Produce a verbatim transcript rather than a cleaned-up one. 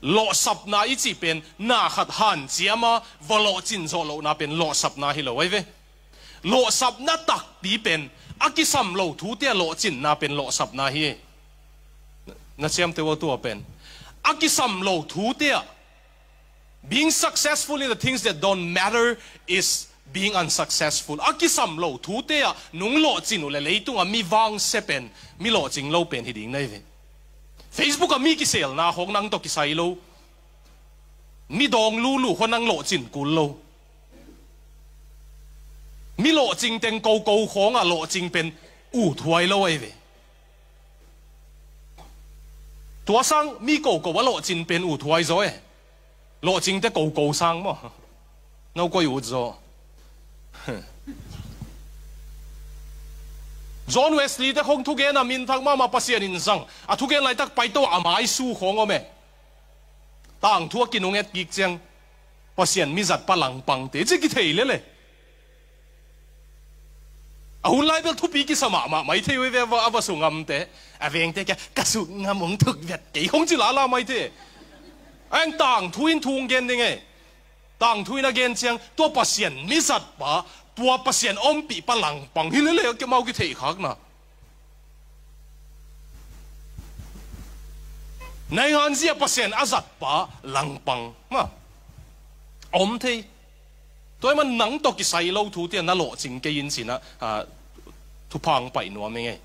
Lawhsapna i cih pen na khat hanciam a va lawhcin zawh lohna pen lawhsapna hi lo ahi ve. Lawhsapna takpi pen a kisam lo thute a lawhcinna pen lawhsapna hi. Na ciamteh uh a tua pen a kisam lo thute ah, being successful in the things that don't matter is being unsuccessful. A kisam lo thute ah nung lawhcin uh le leitungah mi vangsia pen, mi lawhcing lo pen hi ding na hi ve. Facebook ah mi kiselna khawng nang tawh kisai lo. Mi dawng lulu khawng nang lawhcin kul lo. Mi lawhcing teng koko khawngah lawhcing pen uthuai lo ahi ve. Tua sang mi koko a lawhcin pen uthuai zaw e. Lawhcingte koko sang maw? No koi ut zaw. John Wesley te khong thugen a minthang mahmah, Pasian in zang a thugen laitak paito a maisu khong om e. Tangthu a kinung et kik ciang Pasian mizat pa langpangte ci kithei lele. A hun lai bel thupi kisa mahmah mai thei uh ve a va, a va su ngamte. A vengte kia ka su ngam ung thuk vet kei hong ci lala mai thei. Ang tangthu in thung gen ding e. Tangthu in a gen ciang tua Pasian mizat pa, tua Pasian ompih pa langpang hi lele a kimau kithei khakna. Naingan zia Pasian a zat pa langpang ma om thei. Tua i man nang tawh kisai lo thu tian na lawhcing kei in cina, ah, thuphang paih nuam i ngei.